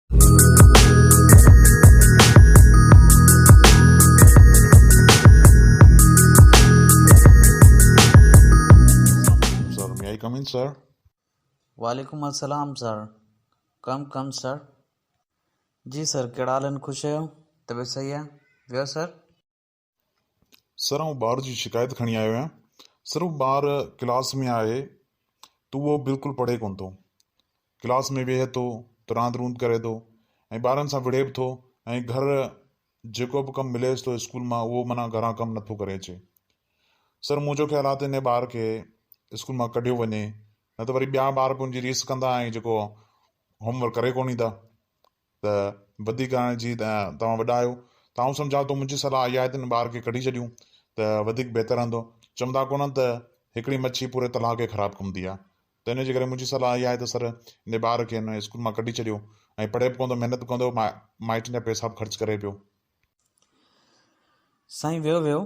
Sir may I come in sir? وعليڪم السلام سر ڪم ڪم سر. جي سر ڪهڙا حال آهن خوش آهيو طبيعت صحيح آهي ويو سر. سر آئون ٻار جي شڪايت کڻي آيو آهيان سر هو ٻار ڪلاس ۾ آهي ته اهو بلڪل پڙهي ڪونه ٿو ڪلاس ۾ ويهي ٿو ته راند روند ڪري ٿو ۽ ٻارن سان وڙهي به ٿو ۽ گهر جيڪو به ڪم مليس ٿو اسڪول مان اهو معنيٰ گهران ڪم نٿو ڪري اچي سر منهنجو خيال آهي ته ان ٻار کي اسڪول مان ڪڍيو وڃي نه ته وري ٻيا ٻار به ان جي ريس ڪندا ۽ جيڪو هوم ورڪ ڪري ڪونه ايندا ته وڌيڪ هاڻي جي توهان وڏا آهيو ته آئون سمجهان ٿو منهنجي صلاح اها آهي ته ان ٻار کي ڪڍي ڇڏيون ته وڌيڪ بهتر رهندو. چوندا ڪونهن ته هڪڙي مڇي پوري تلاء کي خراب ڪندي آهي ته ان جي ڪري منهنجي صلاح اها آهي ته سر ان ٻار کي هن اسڪول مان ڪڍي ڇڏيو ۽ پڙهي به ڪونه ٿو محنت به ڪونه ٿو مائٽن جا پئسا به خرچ ڪري پيو. سائين ويو ويو.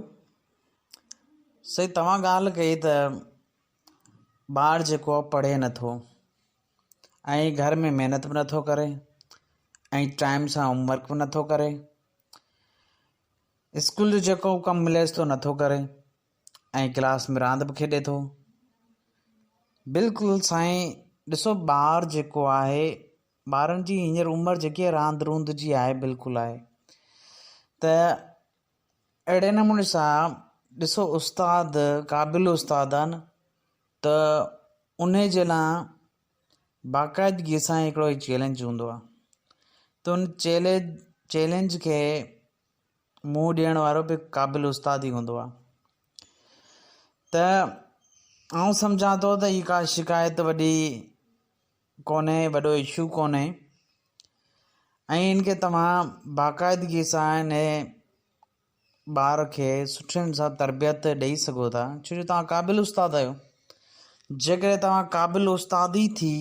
سائين توهان ڳالهه ڪئي ته ٻار جيڪو آهي پڙهي نٿو. ۽ گهر ۾ محنت به نٿو ڪري ۽ ٽائيم سان هوم ورڪ به نٿو ڪري اسڪول جو جيڪو ڪم مليس ٿو نٿو ڪري ۽ ڪلاس ۾ راند به کيڏي ٿو بلڪل سائين ڏسو ٻار جيڪو آهي ٻارن جي هينئر عمر جيڪي راند روند جي آهي بلڪل آهي ته اهڙي نموني سان ڏسو استاد قابل استاد آهن ته انهي جي لاء باقاعدگي سان هڪڙو هي چئلينج هوندو آهي ته ان چئلينج چئلينج کي منهن ڏيڻ وارو به قابل استاد ئي هوندو آهي ته آئون سمجهان ٿو ته هي ڪا شڪايت وڏي ڪونهي وڏو اشو ڪونهي ۽ ان کي توهان باقاعدگي سان ان ٻار کي سٺي نموني سان تربيت ڏئي سگهو ٿا ڇو جو توهان قابل استاد آهيو جيڪڏهن توهان قابل استاد ئي ٿي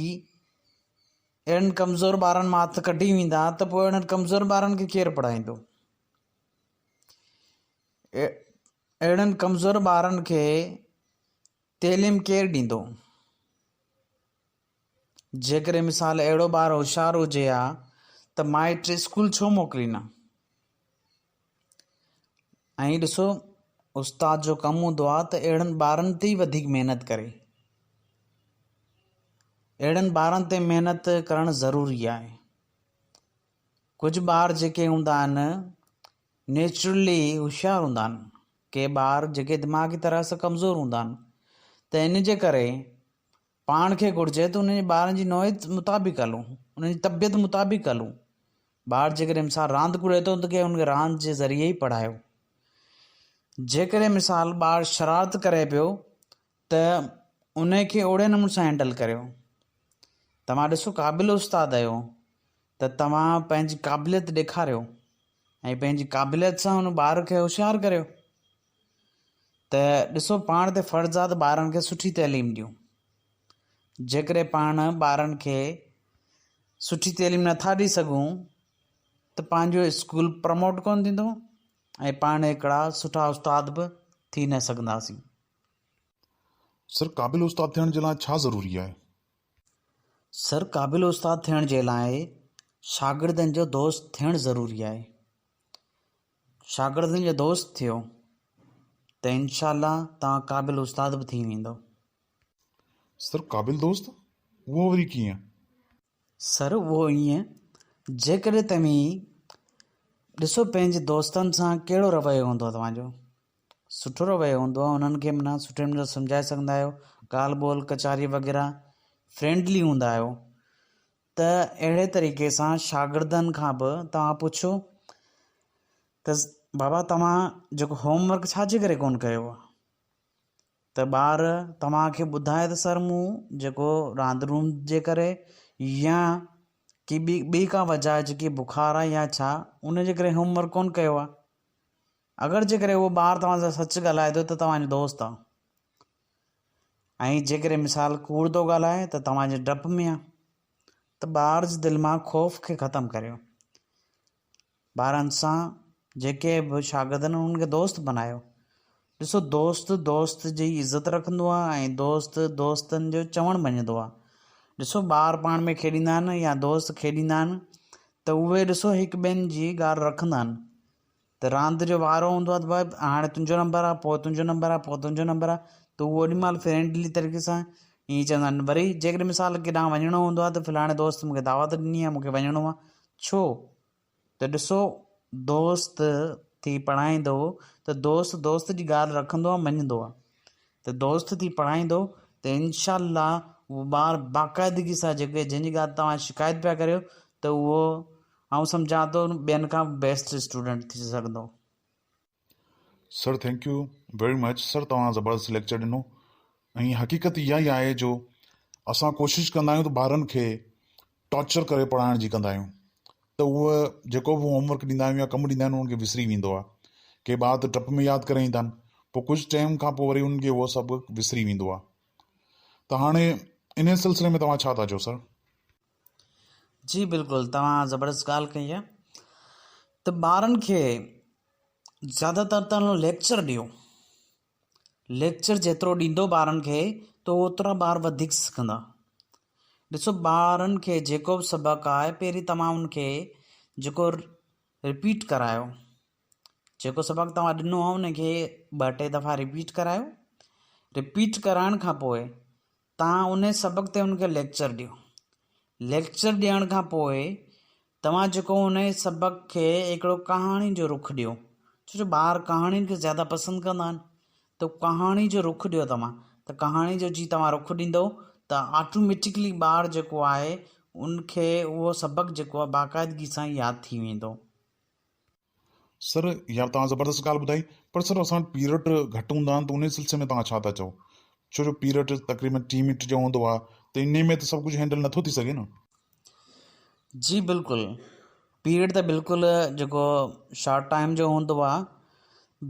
اهڙن ڪمزور ٻارن مان هٿ ڪڍي ويندا ته پوء اهڙن ڪمزور ٻارن کي ڪير پڙهائيندو اهڙن ڪمزور ٻارن کي تعليم ڪير ڏيندو جيڪڏهن مثال اهڙو ٻار هوشيار هجي ها ته مائٽ اسڪول ڇو موڪلين ها ۽ ڏسو استاد جو ڪم هوندو آهي ته اهڙن ٻارن تي ئي وڌيڪ محنت ڪري. اهڙن ٻارن تي محنت ڪرڻ ضروري آهي. ڪجهه ٻار جيڪي هوندا آهن نيچرلي هوشيار هوندا آهن. ڪي ٻار جيڪي دماغي طرح سان ڪمزور هوندا آهن ته ان جي ڪري پاڻ کي گهرجي ته انهن جي ٻارن جي نوعيت مطابق هلون، انهن جي طبيعت مطابق هلون. ٻار جيڪڏهن مثال راند ڪري ٿو ته ان کي راند جي ذريعي ئي پڙهايو. جيڪڏهن مثال ٻار شرارت ڪري پيو ته ان کي اوڙي نموني سان هينڊل ڪريو. توهان ڏسو قابل استاد آهيو ته توهان پنهنجي قابليت ڏيکاريو ۽ پنهنجي قابليت سان ان ٻار کي هوشيار ڪريو. ته ڏسو پاڻ تي فرض آ ته ٻارن کي سٺي تعليم ڏيون. جيڪڏهن پاڻ ٻارن کي سٺي تعليم نٿا ڏئي سگهون ته پنهنجو اسڪول پروموٽ ڪونه ٿيندو ۽ پاڻ هڪڙا سٺا استاد به ٿي نه سگهنداسين. سر قابل استاد ٿيڻ جي لاء ڇا ضروري آهي؟ سر قابل استاد ٿيڻ جي لاء شاگردن جو دوست ٿيڻ ضروري آهي. شاگردن جو دوست ٿيو ته انشاء الله توهان قابل استاد به ٿي ويندو. سر قابل دوست؟ اهو وري ڪيئن؟ سر اهو ائين جيڪڏهن توهين ڏسو پنهنجي دوستن سان ڪهڙو رويو هوندو آهي توهان جو سٺو رويو هوندو آهي انهن کي معنيٰ سٺي نموني سان سمجهائي سگهندا آهيو ڳالهه ٻولهه ڪچهري وغيره فرينڊلي هوندا آهيو ته اهڙي طريقي سان شاگردن کان به توهان پڇو ته بابا توهان جيڪو هوم ورڪ ڇا جي ڪري ڪونه ڪيو آهي ته ٻار توهان کي ٻڌائي ته سر مون جيڪو راند روند جي ڪري يا ڪي ٻي ٻي ڪا وجه آهي جيڪي بخار آهي يا ڇا ان جي ڪري هوم ورڪ ڪونه ڪيو آهي اگر جيڪڏهن اهو ٻار توهان سان سچ ڳالهائي ٿو ته توهان جو دوست آهي ۽ جيڪڏهن مثال ڪوڙ ٿو ڳالهائي ته توهان جي ڊپ ۾ آهي ته ٻار جي دل مان خوف کي ختم ڪريو ٻارن سان جيڪي به شاگرد آهن انهن کي دوست بنايو ڏسو دوست دوست جي عزت رکندو آهي ۽ دوست دوستن جو چوڻ مڃندو آهي ڏسو ٻار پاڻ ۾ کيڏيندا آهن يا دوست کيڏيندا آهن ته اهي ڏسو هڪ ٻين جي ڳالهه رکندا آهن ته راند جو وارو هوندو آهي ته ڀائي هاڻي تنهنجو نمبر آهي پوء تنهنجو نمبر آهي پوء تنهنجو نمبر آهي ته اهو اوڏي مهل فرينڊلي طريقي سان ائين چوندا آهن وري جيڪڏهن مثال ڪيڏانهن وڃڻو هوندو آهي ته فلاڻي دوست مونکي دعوت ڏني آهي مونکي وڃڻو آهي ڇو ته ڏسو دوست ٿي پڙهائيندو ته دوست دوست جي ڳالهه رکندو آهي مڃندو آهي ته دوست ٿي پڙهائيندو ته انشاء الله اهو ٻار باقاعدگي سان جيڪي جنهن جي ڳالهه توهان شڪايت پيا ڪريو ته اهو آئون سمجهان ٿو ٻين کان بيسٽ اسٽوڊنٽ ٿي سگهندو. Sir thank you very much sir توهان زبردست ليڪچر ڏنو ۽ حقيقت اها ئي آهي جو اسان ڪوشش ڪندا آهيون ته ٻارن کي ٽارچر ڪري پڙهائڻ جي ڪندا آهيون ته اهو جيڪو به هوم ورڪ ڏيندا آهيون يا ڪم ڏيندا آهيون انهن کي وسري ويندو آهي ڪي ٻار ته ٽپ ۾ ياد ڪري ايندا آهن پوء ڪجهه ٽائيم کان پوء وري انهن کي اهو سڀ وسري ويندو آهي ته هاڻي انهي سلسلي ۾ توهان ڇا ٿا چئو سر. جي بلڪل توهان زبردست ڳالهه ڪئي آهي ته ٻارن کي زياده تر ته ليڪچر ڏيو ليڪچر جيترو ڏيندو ٻارن کي ته اوترا ٻار وڌيڪ سکندا ڏسو ٻارن کي جيڪو به سبق آهي پهرين توهان ان کي جيڪو رپيٽ ڪرايو جيڪو سبق توهان ڏنو آهي ان کي ٻه ٽي دفعا رپيٽ ڪرايو رپيٽ ڪرائڻ کان پوء توهان انهي سبق تي ان کي ليڪچر ڏيو. ليڪچر ڏيڻ کان پوء توهان جيڪو انهي سبق کي هڪڙو ڪهاڻي جو رخ ڏيو. ڇو جو ٻار ڪهاڻين کي زياده پسند ڪندا آهن ته ڪهاڻي جو رخ ڏيو توهان ته ڪهاڻي جو جي توهان رخ ڏيندو ته آٽوميٽڪلي ٻار جيڪو آهي ان کي اهو سبق جيڪو آهي باقاعدگي سان ياد ٿي ويندو. سر يار توهان زبردست ڳالهه ٻڌائي پر سر اسان وٽ پيرڊ گهٽ هوندا آهن ته انهي سلسلي ۾ توهان ڇا ٿا چئو ڇو جو پيرڊ تقريبن 30 منٽ جو هوندو آهي ته انهي ۾ ته سڀ ڪجهه هينڊل نٿو ٿي سگهي نه. جي بلڪل پيرڊ ته بلڪل جيڪو شارٽ ٽائيم جو هوندو آهي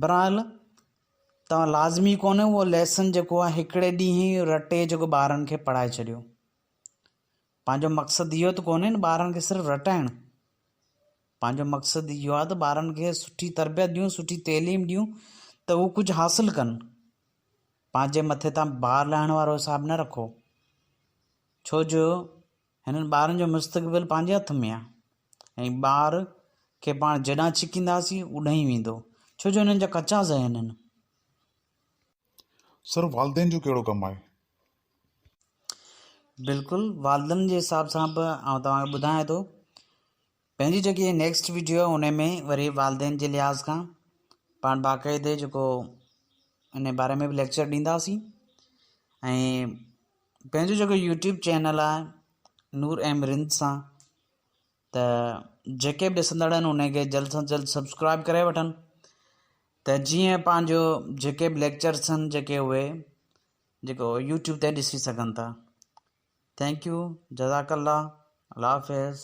بهرحال توهان لازمي ڪونهي اهو ليسن جيڪو آهي هڪڙي ڏينهن رٽي جيڪو ٻارن کي پڙهائي ڇڏيو پنهنجو مقصد اهو ته ڪونهي نه ٻارن کي صرف رٽائڻ پنهنجو مقصد اهو آهي ته ٻارن کي سٺي تربيت ڏيون سٺي تعليم ڏيون ته هو ڪجهه حاصل ڪن پنهنجي مٿي تان بار لاهڻ وارو حساب نه رکو ڇو جو هنن ٻارن جو مستقبل پنهنجي هٿ ۾ آهي ۽ ٻار کي پاڻ جيڏانهن ڇڪينداسين اوڏانهن ئي ويندو ڇو جو هنن جا ڪچا ذهن آهن. سر والدين جو ڪهڙو ڪم آهي؟ بلڪل والدن جي حساب سان به آئون توهان کي ٻڌايان ٿو پنهنجي جيڪي نيڪسٽ ويڊيو آهي ان ۾ وري والدين جي لحاظ کان پاڻ باقاعدي جيڪو ان باري ۾ به ليڪچر ڏينداسين ۽ پنهنجو جيڪو يوٽيوب چينل آهي نور ايم رند سان ته جيڪي به ڏسندڙ آهن ان کي جلد سان جلد سبسڪرائب ڪري وٺن ته جيئن پنهنجو جيڪي به ليڪچرس آهن جيڪي اهي جيڪو يوٽيوب تي ڏسي سگهن ٿا thank you جزاڪ الله الله حافظ.